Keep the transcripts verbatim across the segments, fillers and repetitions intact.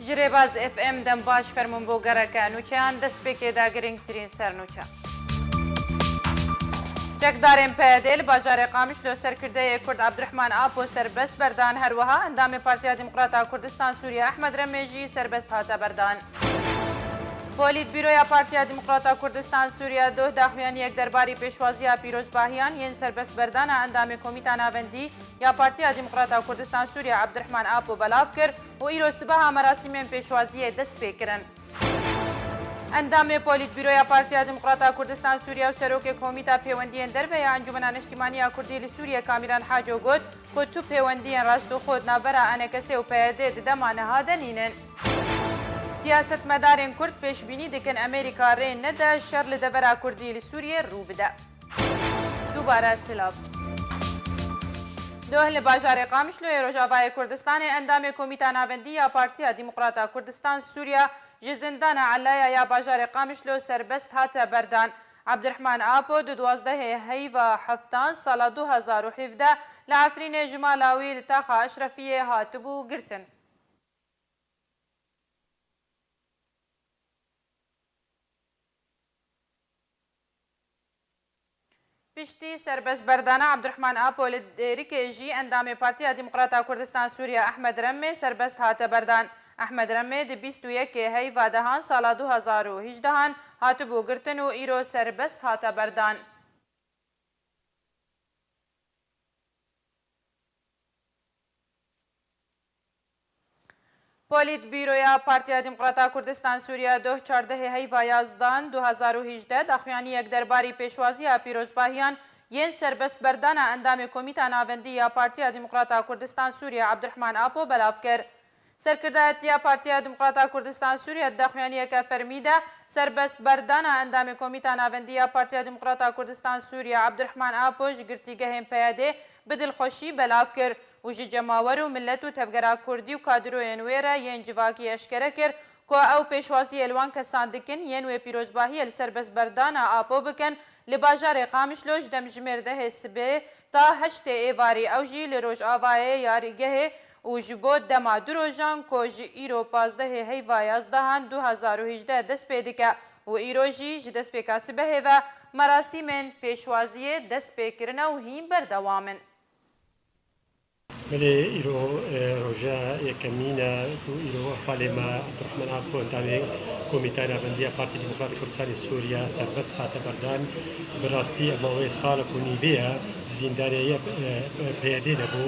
Ji Rêbaz F M dem baş, fermûn bo gereke nûçeyan, destpêkê de girîngtirîn sernûçe. Çekdarên P Y D li bajarê Qamişlo serkirdeyê Kurd Abdurrahman Apo serbest berdan, her wiha endamê Partiya Demokrata Kurdistan Sûriye Ehmed Remê jî serbest hate berdan. Polîtbîroya Partiya Demokrata Kurdistan Sûriye doh daxuyaniyek derbarî pêşwaziya pîrozbahiyan yên serbest berdana endamê Komîta Navendî ya Partiya Demokrata Kurdistan Sûriye Abdurrahman Apo belav kir û îro sibeha merasîmên pêşwaziyê dest pê kirin. Endamê Polîtbîroya Partiya Demokrata Kurdistan Sûriye û Serokê Komîta Pêwendiyên Derve ya Encûmena Niştîmanî ya Kurdî li Sûriye Kamîran Haco got ku tu pêwendiyên rastûxo di navbera E N K S û P Y D di dema niha de nînin. Siyasetmedarên Kurd pêşbînî dikin Amerîka rê nede şer li devera Kurdî li Sûriyê rû bide. Dubare silav. Doh li bajarê Qamişloyê Rojavayê Kurdistanê endamê Komîta Navendî ya Partiya Demokrata Kurdistan Sûriya ji zindana Elaya ya bajarê Qamişlo serbest hate berdan. Abdurrahman Apo di duwazdehê heyva heftan sala du hezar û hevdeh li Efrînê ji mala wî li taxa Eşrefiyê hatibû girtin. Piştî serbestberdana Abdurrahman Apo li Dêrikê jî endamê Partiya Demokrata Kurdistan Sûriye Ehmed Remmê serbest hate berdan. Ehmed Remmê di bîst û yekê heyva dehan sala du hezar û hejdehan hatibû girtin û îro serbest hate berdan. Polîtbîroya Partiya Demokrata Kurdistan Sûriye doh çardehê heyva yazdan du hezar û hejdeh daxuyaniyek derbarî pêşwaziya pîrozbahiyan yên serbestberdana endamê Komîta Navendî ya Partiya Demokrata Kurdistan Sûriye Abdurrahman Apo belav kir. Serkirdayetiya Partiya Demokrata Kurdistan Sûriye di daxuyaniyeke fermî de serbestberdana endamê Komîta Navendî ya Partiya Demokrata Kurdistan Sûriye Abdurrahman Apo ji girtîgehên P Y D bi dilxweşî belav kir û ji cemawer û milet û tevgera kurdî û kadroyên wê re yên civakî eşkere kir ku ew pêşwaziyê li wan kesan dikin yên wê pîrozbahiyê li serbestberdana Apo bikin li bajarê Qamişlo ji demjimêr dehê sibê ta heştê êvarî, ew jî li rojavayê yarîgehê û ji bo dema du rojan ku ji îro pazdehê heyva yazdehan du hezar û hejdeh dest pê dike û îro jî ji destpêka sibehê ve merasîmên pêşwaziyê dest pê kirine û hîn berdewam in. Belê, îro, e, roja yekemîn e ku îro hevalê me Abdurrahman Apo, endamê Komîta Navendiya Partî Demokratîk Kurdistanê Sûriye serbest hate berdan. Bi rastî ema wê salek û nîvê ye di zîndanê ye, e, P Y D de bû.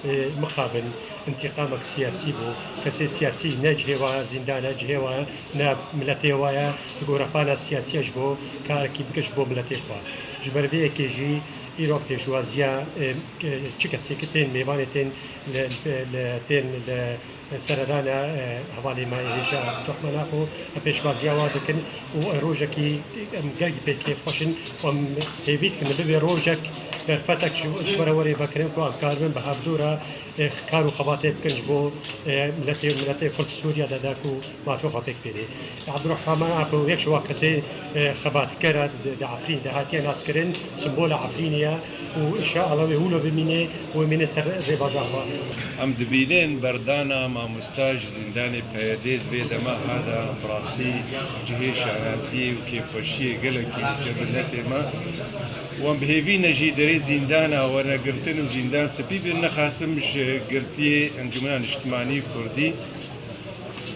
E, mixabin, întîqamek siyasî bû. Kesê siyasî ne cihê wa ye zîndan e, cihê wa ye ne miletê wa ye. Bi gorepana siyasî ye ji bo karekî bike ji bo miletê xwe. Ji ber vê yekê jî îro pêşwaziya, e, e, çi kesê ki tên mêvanê tên li, li, tên li seredana, e, hevalê me hêja Abdurrahman Apo, em pêşwaziya wa dikin û rojekî em gelkî pê kêfxweş in û em hêvî dikin bibe rojek derfetek ji, ji we re werê vekirin ku em karibin bi hevdû re, e, kar û xebatê bikin ji bo, e, miletê, miletê Kurd Sûriye de, de ku mafê xwe pêk bênê. Abdurrahman Apo yek ji wan kesê, e, xebatker e, di, di Efrîn de hatiye naskirin, simbola Efrînê ye û înşaallah wê wilo bimîne û bimîne ser rêbaza xwe. Em dibînin berdana mamosta ji zîndanê P Y D di vê dema ha de bi rastî cihê şanaziyê û kêfxweşiyê gelekî dike miletê me. Û em bi hêvî ne jî derê zîndana werne girtin û zîndan spî bin, nexasim ji girtiyê Encûmena Niştimanî Kurdî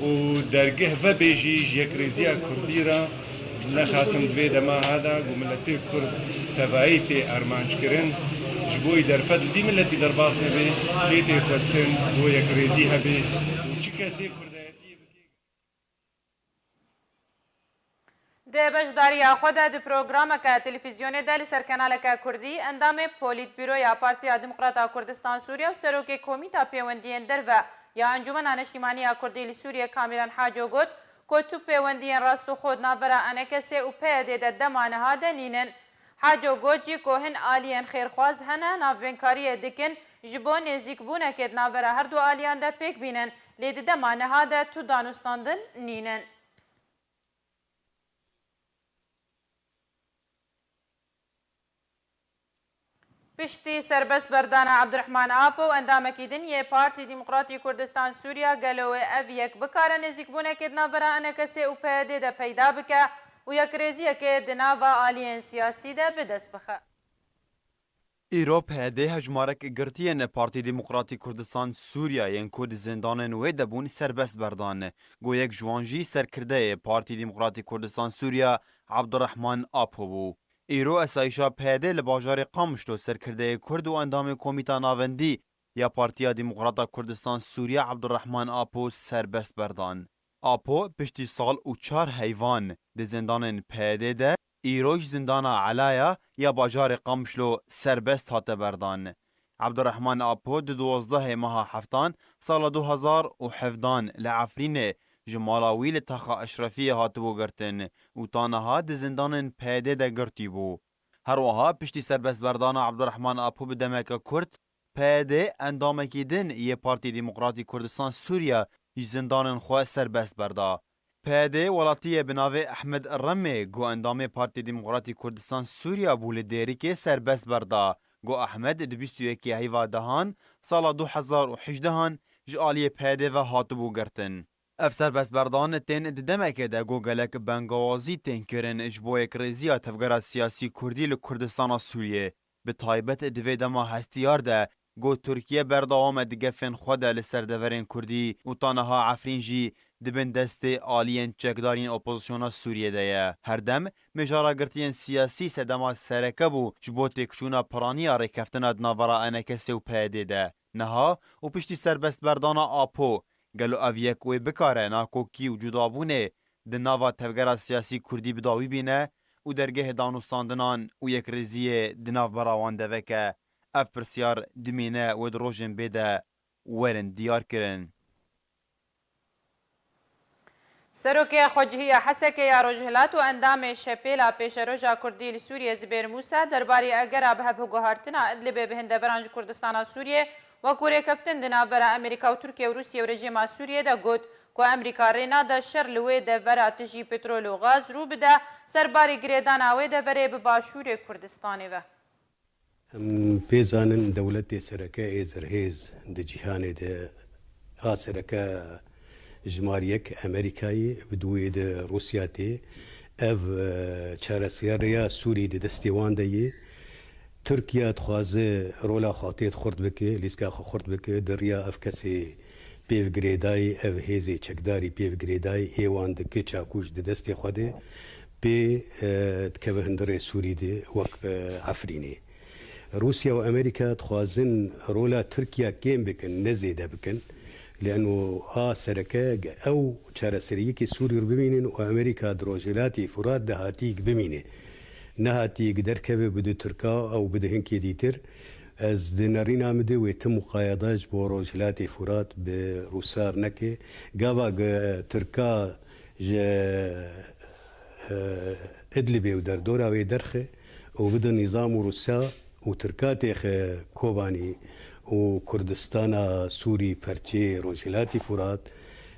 û dergeh vebê jî ji yekrêziya Kurdî re nexasim di vê dema ha de ku miletê Kurd tevayî tê armanc kirin, ji bo yî derfet li vî miletî derbas nebe, jê tê xwestin ku yekrêzî hebe û çi kesê Kurdayetiyê bike. Di beşdariya xwe de di programeke televîzyonê de li ser kanaleke Kurdî, endamê Polîtbîroya Partiya Demokrata Kurdistan Sûriye û Serokê Komîta Pêwendiyên Derve ya Encûmena Niştîmanî ya Kurdî li Sûriye Kamîran Haco got ku tu pêwendiyên rastûxo di navbera E N K S û P Y D de dema niha de nînin. Haco got jî ku hin aliyên xêrxwaz hene navbênkariyê dikin ji bo nêzîkbûnekê di navbera her du aliyan de pêk bînin, lê di dema niha de tu danûstandin nînin. Piştî serbest berdana Abdurrahman Apo û endamekî din yê Partî Demokratî Kurdistan Sûriya, gelo wê ev yek bikare nêzîkbûnekê di navbera E N K S ê û P Y D'ê de peyda bike û yekrêziyekê di nava aliyên siyasî de bi dest bixe? Îro P Y D hejmarek girtiyên Partî Demokratî Kurdistan Sûriya yên ku di zindanên wê de bûn serbest berdan. Ku yek ji wan jî serkirdeyê Partî Demokratî Kurdistan Sûriya Abdurrahman Apo bû. Îro esayîşa P Y D li bajarê Qamişlo serkirdeyê Kurd û endamê Komîta Navendî ya Partiya Demokrata Kurdistan Sûriya Abdurrahman Apo serbest berdan. Apo piştî sal û çar heyvan di zindanên P Y D de, îro ji zindana Elaya ya bajarê Qamişlo serbest hate berdan. Abdurrahman Apo di duwazdehê meha heftan sala du hezar û hevdan li Efrînê ji mala wî li taxa Eşrefiyê hatibû girtin û ta niha di zindanên P Y D de girtî bû. Her wiha piştî serbestberdana Abdurrahman Apo bi demeke kurt, P Y D endamekî din yê Partî Demokratî Kurdistan Sûriya ji zindanên xwe serbest berda. P Y D welatiyê bi navê Ehmed Remê ku endamê Partî Demokratî Kurdistan Sûriya bû li Dêrikê serbest berda. Ku Ehmed di bîst û yekê heyva dehan sala du hezar û hejdehan ji aliyê P Y D ve hatibû girtin. Ev serbestberdan tên di demekê de ku gelek bengawazî tên kirin ji bo yekrêziya tevgera siyasî kurdî li Kurdistana Sûriyê, bi taybet di vê dema hestiyar de ku Tirkiye berdewam e di gefên xwe de li ser deverên kurdî û ta niha Efrîn jî di bin destê aliyên çekdarên opozisyona Sûriyê de ye. Herdem mijara girtiyên siyasî sedema sereke bû ji bo têkçûna piraniya rêkeftina di navbera E N K S ê û P Y D'ê de. Niha û piştî serbestberdana Apo, gelo ev yek wê bikare nakokî û cudabûnê di nava tevgera siyasî kurdî bi dawî bîne û dergehê danûstandinan û yekrêziyê di navbera wan de veke? Ev pirsyar dimîne wê di rojên bê de werin diyar kirin. Serokê Xwecihî ya Hesekê ya Rojhilat û endamê Şepêla Pêşeroja Kurdî li Sûriyê Zibêr Mûsa derbarê egera bi hev guhartina Idlibê bi hin deveran ji Kurdistana Sûriyê wekû rêkeftin di navbera Amerîka û Tirkiye û Rûsye û rejîma Sûriyê de got ku Amerîka rê nade şer li wê devera tijî petrol û gaz rû bide, serbarê girêdana wê deverê bi Başûrê Kurdistanê ve. Em pê zanin dewletê sereke ê zirhêz di cîhanê de a sereke jimar yek Amerîkayê, bi dûyê de Rûsya tê. Ev, e, çareseriya Sûrî di destê wan de yê. Tirkiye dixwaze rola xwe tê xurt bike, lîska xwe xurt bike, di riya ev kesê pêv girêdayî, ev hêzê çekdarî pêv girêdayî ê wan dike çakûş di destê xwe de pê, e, dikeve hundirê Sûrî de wek, e, Efrînê. Rûsya û Amerîka dixwazin rola Tirkiya kêm bikin, ne zêde bikin. Lêno a sereke ge ew çareseriyekê Sûrî bimînin û Amerîka di Rojhilatê Furat de hatiyek bimîne. Nehatiyek derkeve bide Tirka ew bide hinkê dîtir. Ez di nerîna min de wê ti muqayada ji bo Rojhilatê Furat bi Rûsar neke. Gava ge Tirka ji, e, Idlibê û derdora wê derxe û bide nîzam û Rûsa û Tirka têxe Kobanî û Kurdistana Sûrî perçeyê Rojhilatî Furat,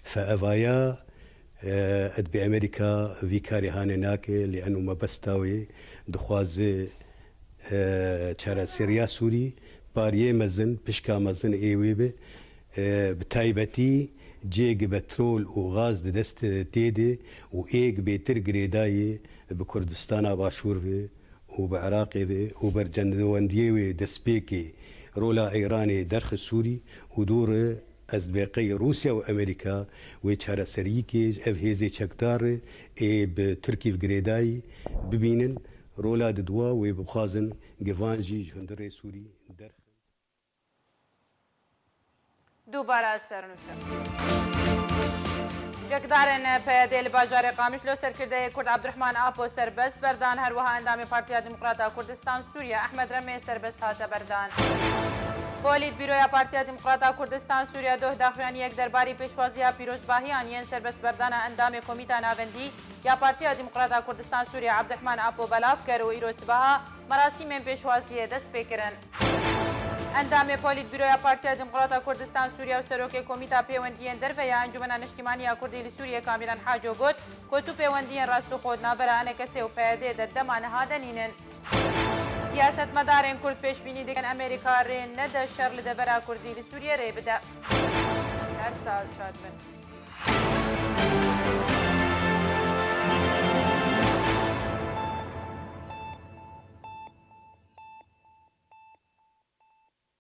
fe evaya, e, edbê Amerîka vî karê hane nake, lê eno mebesta wê dixwaze, e, çareseriya Sûrî pariyê mezin, pişka mezin ê wê be, e, bi taybetî cêg betrol û gaz di dest tê de û êg bêtir girêdayê bi Kurdistana Başûr ve û bi Iraqê ve û berjendewendiyê wê destpêkê rola Îranê derxe Sûrî û dû re ez dibê qey Rûsya û Amerîka wê çareseriyîkê ji ev hêzê çekdar ê bi Tirkî ve girêdayî bibînin, rola di dua wê bixwazin givan jî ji hundirê Sûrî derxin. Dubara sernûşe. Çekdarên P Y D li bajarê Qamişlo serkirdeyê Kurd Abdurrahman Apo serbest berdan, her wiha endamê Partiya Demokrata Kurdistan Sûriye Ehmed Remê serbest hate berdan. Polîtbîroya Partiya Demokrata Kurdistan Sûriye doh daxuyaniyek derbarî pêşwaziya pîrozbahiyan yên serbestberdana endamê Komîta Navendî ya Partiya Demokrata Kurdistan Sûriye Abdurrahman Apo belav kir û îro sibaha merasîmên pêşwaziyê dest pê kirin. Endamê Polîtbîroya Partiya Demokrata Kurdistan Sûriye û Serokê Komîta Pêwendiyên Derve ya Encûmena Niştîmanî ya Kurdî li Sûriye Kamîlan Haco got ku tu pêwendiyên rastixwe di navbera E N K S ê û P Y D de dema niha de nînin. Siyasetmedarên Kurd pêşbînî dikin Amerîka rê nede şer li devera Kurdî li Sûriyê rê bide. Her sal şad bin.